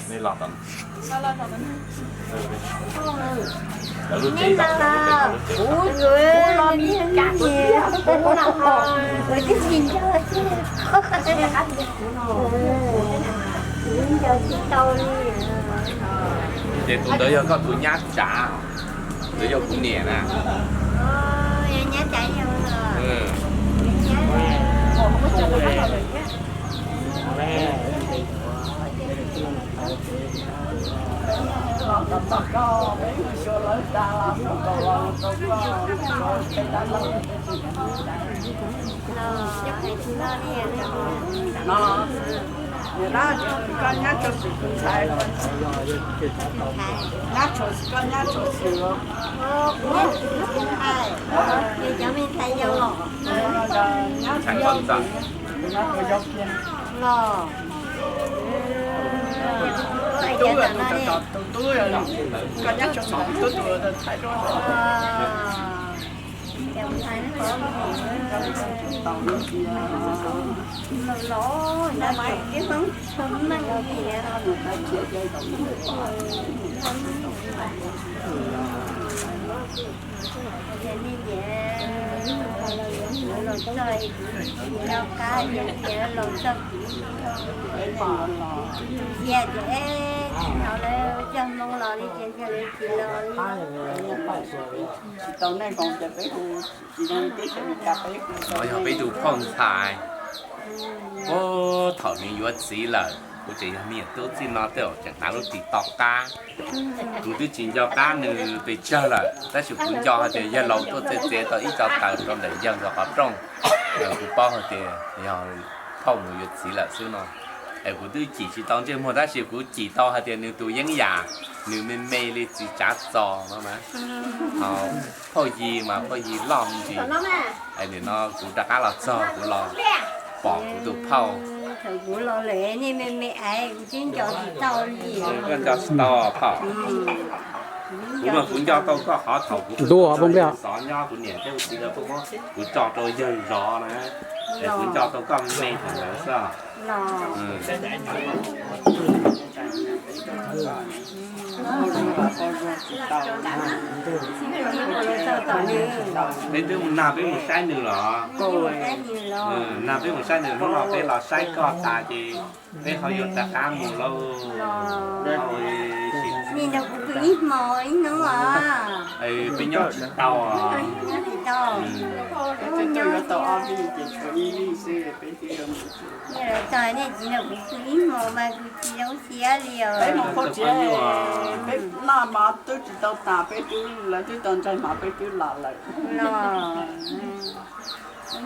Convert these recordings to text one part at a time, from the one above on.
Nej los tom, lawv lub tsev, lub tsev, lub tsev. Ces tus ntawd yog koj tus nyab Tsav, tus ntawd yog kuv niam na. Koj nyab tshua xwm tus ntxhais, nyab tshua xwm koj nyab tshua xwm los. Nyab tshua yau los. Tus tub, tus tub, koj nyab tshua xwm tus tub tus ntxhais. Tsis tau nej nkoos ces peb hu, tsis zoo teb chaws Amelikas peb hu. No yog peb tus phauj ntxhais. Puag thaum nws yuav txiv lawm, kuv tseem yog me nyuam tub txij no tej zaum tseem hnav lub ris to qab. Kuv twb tsis nco qab nws pes tsawg lawm, tab sis kuv nco hais tias yawg laus tuaj txia txiav tau ib co taws rau ntawm yawg nkawd qhov rooj. Kuv paub hais tias yog phauj mus yuav txiv lawm xwb no. Es kuv twb cim tsis tau ntsej muag tab sis kuv cim tau hais tias nws tus yeeb yam, nws me me li txiv tsav txos no na. Phauj Yis mas phauj Yis loj ntsis. Es nim no kuv rov qab los txog kuv los pom kuv tus phauj. Thaum kuv los lawm nej me me es kuv twb nco tsis tau li. Koj nco tsis tau phauj. Kuv mas kuv nco tau koj qhov thaum kuv xov nyob kuv niam thiab kuv txiv lawv tuaj muab kuv tso rau yawg zov na. Es kuv nco tau koj me me thaum ntawd xwb. Peb twb mus nag peb mus saib nws los. Nag peb mus saib nws, hnub no peb los saib koj tas ces peb ho yuav rov qab mus lauj. Peb nyob tsis tau. Peb mus phooj tsiab, peb noj mov twb tsis tau tas, peb twb, lawv twb tau ntsaig mov peb twb los lawm.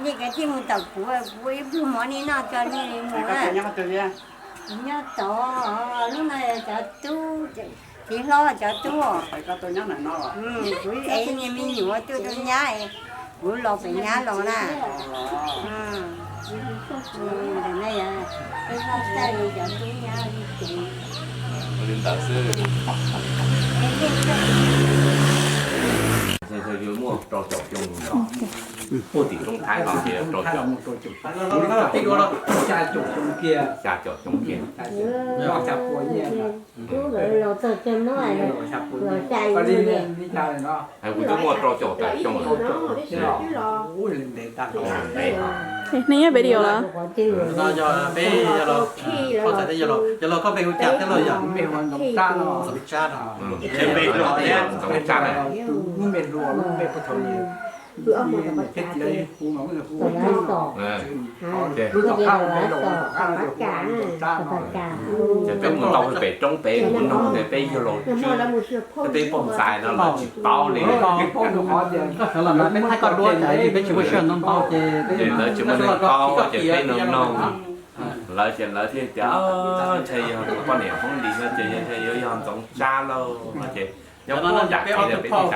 Nej kav tsij mus tom kuv, kuv ib pluag mov nej noj tso nej mus. Nyob tod, lub no cov tub, txiv hlob cov tub. Kuv ev niag me nyuam tuaj rau nyab, kuv los pem nyab los na. Ntawm no yog peb hlob txawj li cov tub nyab li ces. Li ntawd xwb. Muaj rau caum xyoo, puag tim Roob Thaib los ces rau caum, xya caum xyoo kiag, xya caum xyoo kiag. Tub lawv los txog cov no los xya caum. Kuv twb muaj rau caum tawm xyoo lawm. Nej nyob pem Liaus los? No yog peb, yog los koj npe hu cas thiab los yog? Ntxoov Tsab no. Ntxoov Tsab na. Ces peb mus tau pem roob pem mus noog tias peb yawg laus Tswb, peb poj ntxhais no lawv tsis paub li. Peb thaij koj duab ces peb tsis muaj sij hawm ntaus ntaub ces, ces lawv tsis muaj neeg paub ces peb noog noog lawv ces lawv thiaj tias ntshe yog tus poj niam Hmoob Lis no ces ntshe yuav yog Ntxoov Tsab lauj no ces nyob pem peb ob tug phauj,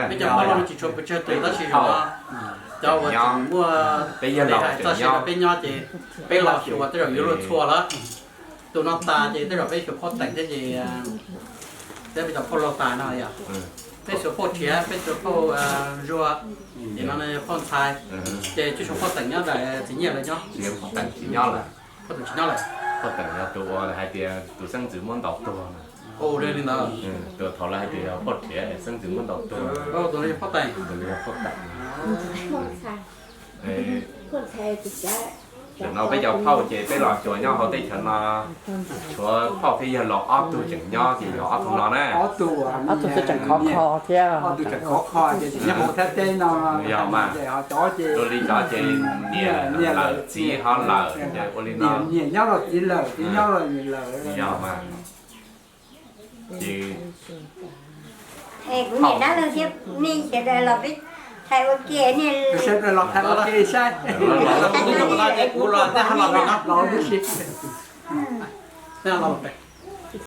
peb cov phauj los tsis tshua pes tsawg tus tab sis cov uas tseem muaj peb yawg laus txoj sia rau peb nyob ces peb los xyuas tej zaum yuav luag txhua lawm. Tus no tas ces tej zaum peb xyuas phauj Teem thiab ces, thiab peb cov phauj laug tas no yog peb xyuas phauj Tshiav, peb xyuas phauj Zuag, ces no phauj Ntxhais, ces tsis xyuas phauj Teem nyob ntawm txiv Nyiaj lawv nyob. Phauj Teem tsis nyob lawm. Phauj Teem yog tus uas hais tias tus xeeb ntxwv muab ntaus tuag na. Tus thaum lawv hais tias yog phauj Riam xeeb ntxwv muab ntaus tuag, tus yog phauj Teem. Tam no peb cov phauj ces peb los xyuas nyob hauv teb chaws no, tshuav phauj thiab yawg laus ob tug tseem nyob ces yog ob tug no na. Ob tug xwb tseem khov kho thiab. Yog mas, ua li cov ces niam lawm txiv ho lawm ces ua li no. Yog mas, ces kuv niam dab laug thiab nej sawv daws los peb thaij ua ke, sawv daws los thaij ua ke saib. Kuv los, los tib si, los